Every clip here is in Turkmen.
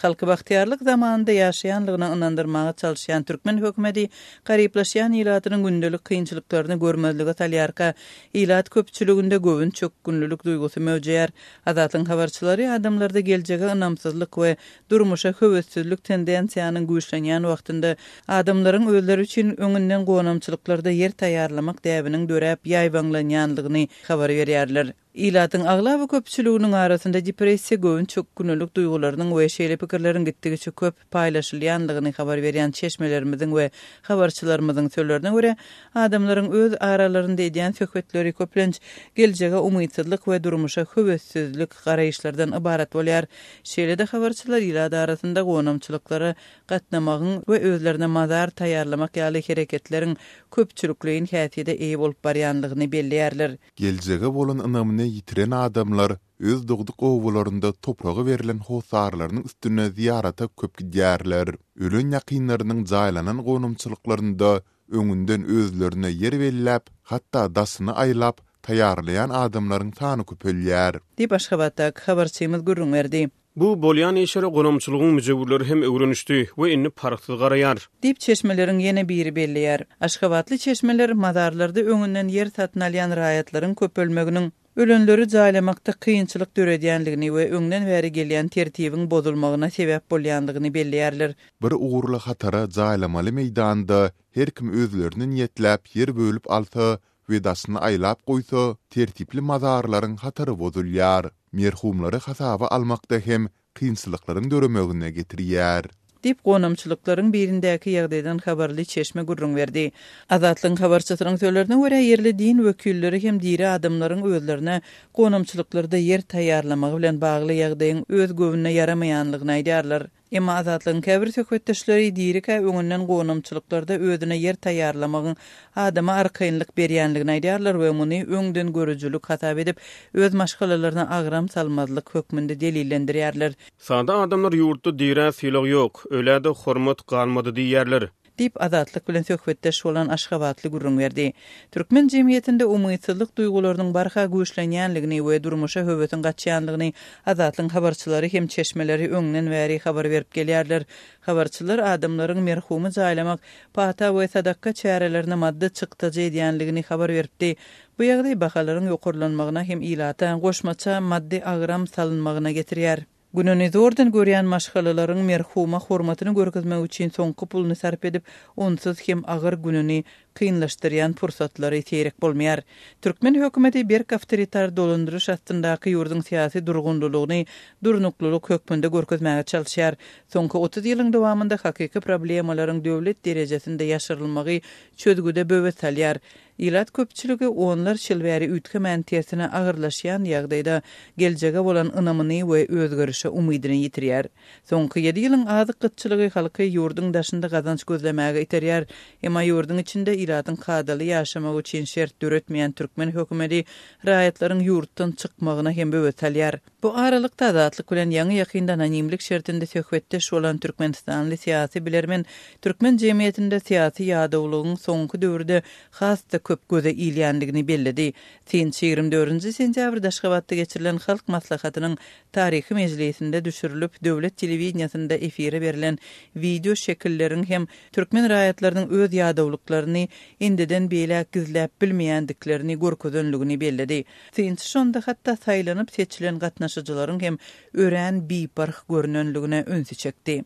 Halky bagtyýarlyk zamanynda ýaşaýanlygyna ynandyrmaga çalyşýan türkmen hökümeti garyplaşýan ilatynyň gündelik kynçylyklaryny görmezlige salýarka, ilat köpçüliginde göwün çökgünlilik duýgusy möwjeýär. Azatlygyň habarçylary adamlarda geljege ynamsyzlyk we durmuşa höwessizlik tendensiýanyň güýçlenýän wagtynda adamlaryň özleri üçin öňünden gonamçylyklarda ýer taýýarlamak däbiniň döräp ýaýbaňlanýanlygyny habar berýärler. Ilatyň aglaba köpçüliginiň arasynda depressiýa, göwün çökgünlilik duýgularynyň we şeýle pikirleriň gitdigiçe köp paýlaşylýanlygyny habar berýän çeşmelerimiziň we habarçylarymyzyň sözlerine görä, adamlaryň öz aralarynda edýän söhbetleri köplenç geljege umytsyzlyk we durmuşa höwessizlik garaýyşlardan ybarat bolýar. Şeýle-de habarçylar ilat arasynda gonamçylyklara gatnamagyň we özlerine mazar taýýarlamak ýaly hereketleriň köpçülikleýin häsiýete eýe bolup barýanlygyny belleýärler. Geljege bolan ynamyny ýitiren adamlar öz dogduk obalarynda topraga berlen hossarlarynyň üstüne zyýarata köp gidýärler. Ölen ýakynlarynyň jaýlanan gonamçylyklarynda öňünden özlerine ýer belläp, hatda daşyny aýlap, taýýarlaýan adamlaryň sany köpelýär. Diýip, Aşgabatdaky habarçymyz gürrüň berdi. Bu bolýan işlere gonamçylygyň müjewürleri hem öwrenişdi we indi parhsyz garaýar. Diýip, çeşmeleriň ýene biri belleýär. Aşgabatly çeşmeler mazarlarda öňünden ýer satyn alýan raýatlaryň köpelmeginiň ölenleri jaýlamakda kynçylyk döredýändigini we öňden bäri gelýän tertibiň bozulmagyna sebäp bolýandygyny belleýärler. Bir ugurly hatara jaýlamaly meýdanda her kim özlerine niýetläp ýer bölüp alsa we daşyny aýlap goýsa, tertipli mazarlaryň hatary bozulýar. Merhumlary hasaba almakda hem kynçylyklaryň döremegine getirýär. Diýip, gonamçylyklaryň birindäki ýagdaýdan habarly çeşme gürrüň berdi. Azatlygyň habarçysynyň sözlerine görä, ýerli din wekilleri hem diri adamlaryň özlerine gonamçylyklarda ýer taýýarlamagy bilen bagly ýagdaýyň öz göwnüne ýaramaýanlygyny aýdýarlar. Emma Azatlygyň käbir söhbetdeşleri dirikä öňünden gonamçylyklarda özüne ýer taýýarlamagyň adama arkaýynlyk berýänligini aýdýarlar we muny öňdengörüjilik hasap edip, öz maşgalalaryna agram salmazlyk hökmünde delillendirýärler. Sada adamlar ýurtda dirä sylag ýok, ölä-de hormat galmady diýýärler. Diýip, Azatlyk bilen söhbetdeş bolan aşgabatly gürrüň berdi. Türkmen jemgyýetinde umytsyzlyk duýgularynyň barha güýçlenýänligini we durmuşa höwesiň gaçýanlygyny Azatlygyň habarçylary hem çeşmeleri öňden bäri habar berip gelýärler. Habarçylar adamlaryň merhumy jaýlamak, pata we sadakga çärelerine maddy çykdajy edýänligini habar beripdi. Bu ýagdaý bahalaryň ýokarlanmagyna hem ilata goşmaça maddy agram salynmagyna getirýär. Gününi zordan görýän maşgalalaryň merhuma hormatyny görkezmek üçin soňky puluny sarp edip, onsuz hem agyr gününi kynlaşdyrýan pursatlary seýrek bolmaýar. Türkmen hökümeti berk awtoritar dolandyryş astyndaky ýurduň syýasy durgunlylygyny durnuklylyk hökmünde görkezmäge çalyşýar. Soňky 30 ýylyň dowamynda hakyky problemalaryň döwlet derejesinde ýaşyrylmagy çözgüde böwet salýar. Ilat köpçüligi onlarça ýyl bäri üýtgemän tersine agyrlaşýan ýagdaýda geljege bolan ynamyny we özgerişe umydyny ýitirýär. Soňky ýedi ýylyň azyk gytçylygy halky ýurduň daşynda gazanç gözlemäge iterýär. Emma ýurduň içinde ilatyň kadaly ýaşamagy üçin şert döretmeýän türkmen hökümeti raýatlaryň ýurtdan çykmagyna hem böwet salýar. Bu aralykda Azatlyk bilen ýaňy-ýakynda anonimlik şertinde söhbetdeş bolan türkmenistanly syýasy bilermen türkmen jemgyýetinde syýasy ýadawlygyň soňky döwürde has-da köp göze ilýändigini belledi. Synçy 24-nji sentýabrda Aşgabatda geçirilen Halk Maslahatynyň taryhy mejlisinde düşürilip, döwlet telewideniýesinde efire berlen wideo şekilleriň hem türkmen raýatlarynyň öz ýadawlyklaryny indiden beýläk gizläp bilmeýändiklerini görkezenligini belledi. Synçy şonda hatda saýlanyp-seçilen gatnaşyjylaryň hem örän biparh görnenligine ünsi çekdi.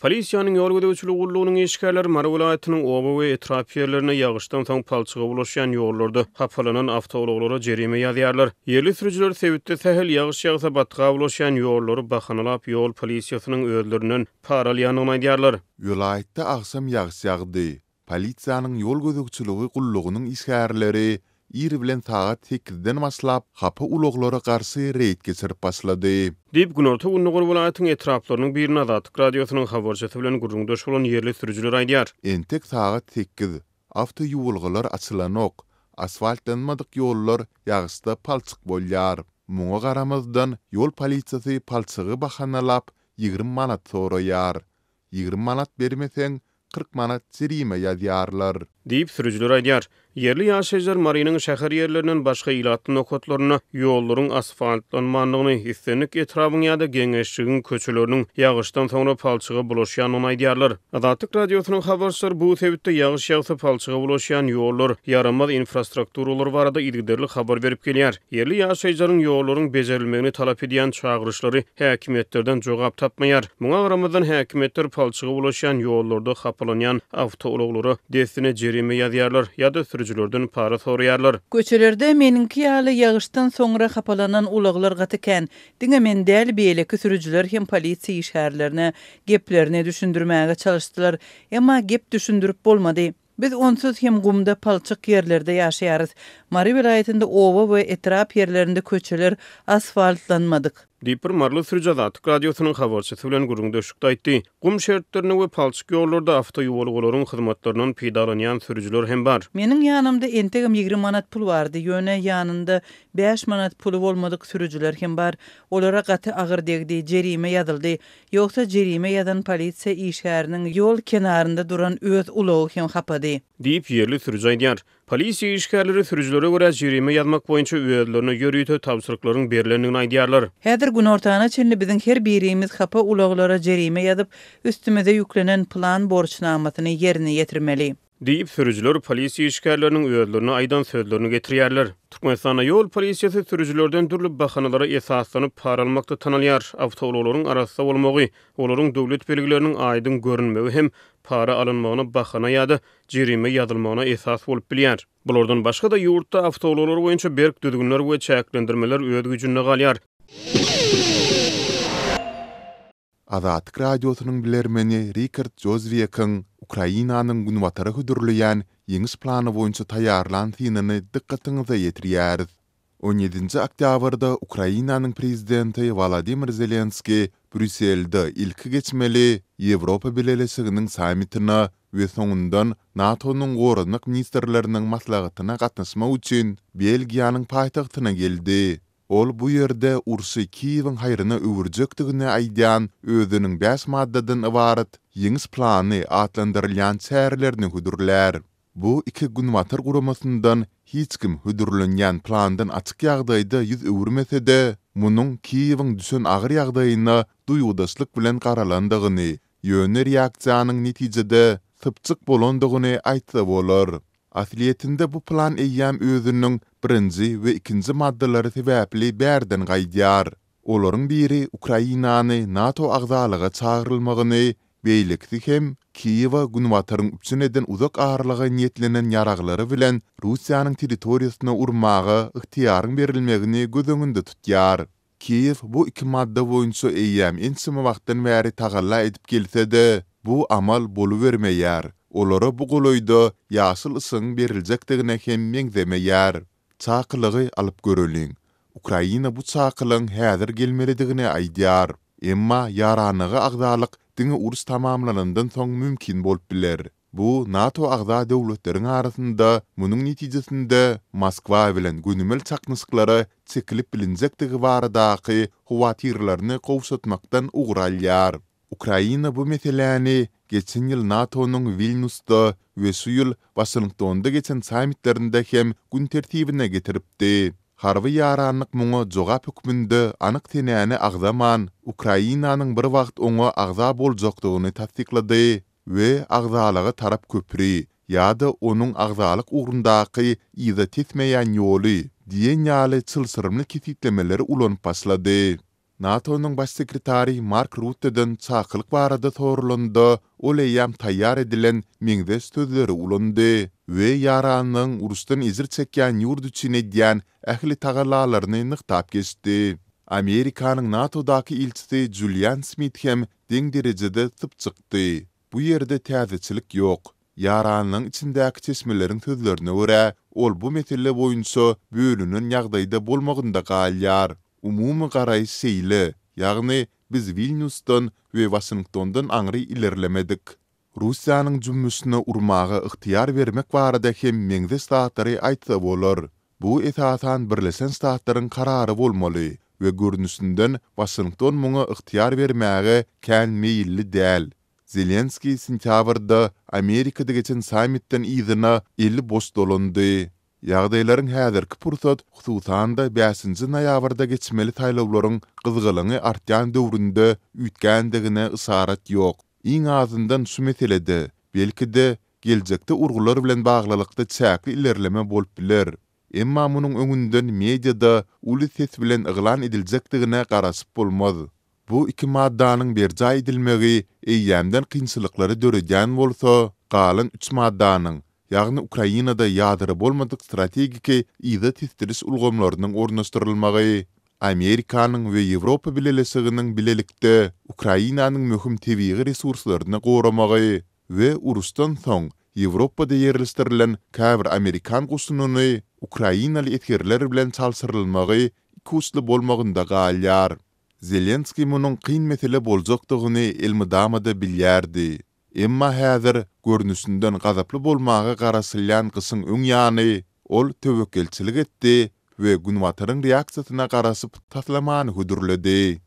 Polisiýanyň ýol gözegçiligi gullugynyň işgärleri Mary welaýatynyň oba we etrap ýerlerinde ýagyşdan soň palçyga bulaşýan ýollarda hapalanan awtoulaglara jerime ýazýarlar. Ýerli sürüjiler sebitde sähel ýagyş ýagsa batga bulaşýan ýollary bahanalap ýol polisiýasynyň özlerinden para alýandygyny aýdýarlar. Welaýatda agşam ýagyş ýagdy. Polisiýanyň ýol gözegçiligi gullugynyň işgärleri ir bilen sagat sekizden başlap, hapa ulaglara garşy reýd geçirip başlady. Diýip, günorta-gündogar welaýatyň etraplarynyň birinde Azatlyk Radiosynyň habarçysy bilen gürrüňdeş bolan ýerli sürüjiler aýdýar. Entek sagat sekiz. Awtoýuwalgalar açylanok. Asfaltlanmadyk ýollar ýagyşda palçyk bolýar. Muňa garamazdan, ýol polisiýasy palçygy bahanalap, 20 manat soraýar. 20 manat bermeseň, 40 manat jerime ýazýarlar. Diýip, sürüjiler aýdýar. Ýerli ýaşaýjylar Marynyň şäher ýerlerinden başga ilatly nokatlarynda ýollaryň asfaltlanmandygyny, islendik etrabyň ýa-da geňeşligiň köçeleriniň ýagyşdan soňra palçyga bulaşýandygyny aýdýarlar. Azatlyk Radiosynyň habarçylary bu sebitde ýagyş ýagsa palçyga bulaşýan ýollar, ýaramaz infrastrukturalar barada yzygiderli habar berip gelýär. Ýerli ýaşaýjylaryň ýollaryň bejerilmegini talap edýän çagyryşlary häkimiýetlerden jogap tapmaýar. Muňa garamazdan, häkimiýetler palçyga bulaşýan ýollarda hapalanýan awtoulaglara dessine jerime ýazýarlar ýa-da sürüjilerden para soraýarlar. Köçelerde meniňki ýaly ýagyşdan soňra hapalanan ulaglar gaty kän. Diňe men däl, beýleki sürüjiler hem polisiýa işgärlerine geplerini düşündirmäge çalyşdylar. Emma gep düşündirip bolmady. Biz onsuz hem gumda palçyk ýerlerde ýaşaýarys. Mary welaýatynda oba we etrap ýerlerinde köçeler asfaltlanmadyk. Diýip, bir maryly sürüji Azatlyk Radiosynyň habarçysy bilen gürrüňdeşlikde aýtdy. Gum şertlerinde we palçyk ýollarda awtoýuwalgalaryň hyzmatlaryndan peýdalanýan sürüjiler hem bar. Meniň ýanymda entegem 20 manat pul bardy, ýöne ýanynda bäş manat puly bolmadyk sürüjiler hem bar. Olara gaty agyr degdi, jerime ýazyldy. Ýogsa jerime ýazan polisiýa işgäriniň ýol kenarynda duran öz ulagy hem hapady. Diýip, ýerli sürüji aýdýar. Polisiýa işgärleri sürüjilere görä jerime ýazmak boýunça özlerine ýörite tabşyryklaryň berlendigini aýdýarlar. Häzir günortana çenli biziň her birimiz hapa ulaglara jerime ýazyp, üstümize ýüklenen plan borçnamasyny ýerine ýetirmeli. Diýip, sürüjiler polisiýa işgärleriniň özlerine aýdan sözlerini getirýärler. Türkmenistanda ýol polisiýasy sürüjilerden dürli bahanalara esaslanyp para almakda tanalýar. Awtoulaglaryň arassa bolmagy, olaryň döwlet belgileriniň aýdyň görünmegi hem para alynmagyna bahana ýa-da jerime ýazylmagyna esas bolup bilýär. Bulardan başga-da, ýurtda awtoulaglar boýunça berk düzgünler we çäklendirmeler öz güýjünde galýar. Azatlyk Radiosynyň bilermeni Rikard Jozwiakyň Ukrainanyň Günbatara hödürleýän ýeňiş plany boýunça taýýarlan synyny dykgatyňyza ýetirýäris. On ýedinji oktýabrda Ukrainanyň prezidenti Wolodymyr Zelenskiý Brýusselde ilki geçmeli Ýewropa Bileleşiginiň sammitine we soňundan NATO-nyň goranmak ministrleriniň maslahatyna gatnaşmak üçin Belgiýanyň paýtagtyna geldi. Ol bu ýerde urşy Kiýewiň haýryna öwürjekdigini aýdýan özüniň bäş maddadan ybarat Ýeňiş plany atlandyrylýan çärelerini hödürlär. Bu iki Günbatar guramasyndan hiç kim hödürlenýän plandan açyk ýagdaýda ýüz öwürmese-de, munuň Kiýewiň düşen agyr ýagdaýyna duýgudaşlyk bilen garalandygyny, ýöne reaksiýanyň netijede sypjyk bolandygyny aýtsa bolar. Aslyýetinde bu plan eýýäm özüniň birinji we ikinji maddalary sebäpli bärden gaýdýar. Olaryň biri Ukrainany NATO agzalyga çagyrylmagyny, beýlekisi hem Kiýewe Günbataryň üpjün eden uzak aralyga niýetlenen ýaraglary bilen Russiýanyň territoriýasyna urmaga ygtyýaryň berilmegini göz öňünde tutýar. Kiýew bu iki madda boýunça eýýäm ençeme wagtdan bäri tagalla edip gelse-de, bu amal bolubermeýär, olara bu golaýda ýaşyl yşygyň beriljekdigine hem meňzemeýär. Çakylygy alyp göreliň. Ukraina bu çakylygyň häzir gelmelidigini aýdýar. Emma ýaranlyga agzalyk diňe uruş tamamlanandan soň mümkin bolup biler. Bu NATO agza döwletleriň arasynda munuň netijesinde Moskwa bilen gönümel çaknyşyklara çekilip bilinjekdigi baradaky howatyrlaryny gowşatmakdan ugur alýar. Ukraina bu meseläni geçen ýyl NATO-nyň Wilnýusda we şu ýyl Waşingtonda geçen sammitlerinde hem gün tertibine getiripdi. Harby ýaranlyk muňa jogap hökmünde anyk senäni agzaman, Ukrainanyň bir wagt oňa agza boljakdygyny tassyklady we agzalyga tarap köpri ýa-da onuň agzalyk ugrundaky yza tesmeýän ýoly diýen ýaly çylşyrymly kesgitlemeleri ulanyp başlady. NATO-nyň Baş sekretary Mark Rutteden çakylyk barada soralanda, ol eýýäm taýýar edilen meňzeş sözleri ulandy we ýaranlygyň uruşdan ejir çekýän ýurt üçin edýän ähli tagallalaryny nygtap geçdi. Amerikanyň NATO-daky ilçisi Julian Smit hem deň derejede sypjykdy. Bu ýerde täzeçilik ýok. Ýaranlygyň içindäki çeşmeleriň sözlerine görä, ol bu mesele boýunça bölünen ýagdaýda bolmagynda galýar. Umumy garaýyş şeýle, ýagny biz Wilnýusdan we Waşingtondan aňry ilerlemedik. Russiýanyň jümmüşine urmaga ygtyýar bermek barada hem meňzeş zatlary aýtsa bolar. Bu esasan Birleşen Ştatlaryň karary bolmaly we görnüşinden Waşington muňa ygtyýar bermäge kän meýilli däl. Zelenskiý sentýabrda Amerikada geçen sammitden yzyna eli boş dolandy. Ýagdaýlaryň häzirki pursat, hususan-da bäşinji noýabrda geçmeli saýlawlaryň gyzgalaňy artýan döwründe üýtgändigine yşarat ýok. Iň azyndan şu meselede, belki-de, geljekde urgular bilen baglylykda çäkli ilerleme bolup biler. Emma munuň öňünden mediada uly ses bilen yglan ediljekdigine garaşyp bolmaz. Bu iki maddanyň berjaý edilmegi eýýämden kynçylyklary döredýän bolsa, galan üç maddanyň, ýagny Ukrainada ýadro bolmadyk strategik yza tesdiriş ulgamlarynyň ornaşdyrylmagy, Amerikanyň we Ýewropa Bileleşiginiň bilelikde Ukrainanyň möhüm tebigy resurslaryny goramagy we uruşdan soň Ýewropada ýerleşdirilen käbir amerikan goşunyny ukrainaly esgerler bilen çalşyrylmagy ikuçly bolmagynda galýar. Zelenskiý munuň kyn mesele boljakdygyny elmydama-da bilýärdi. Emma häzir, görnüşinden gazaply bolmaga garaşylýan gyşyň öň ýany, ol töwekgelçilik etdi we Günbataryň reaksiýasyna garaşyp taslamany hödürledi.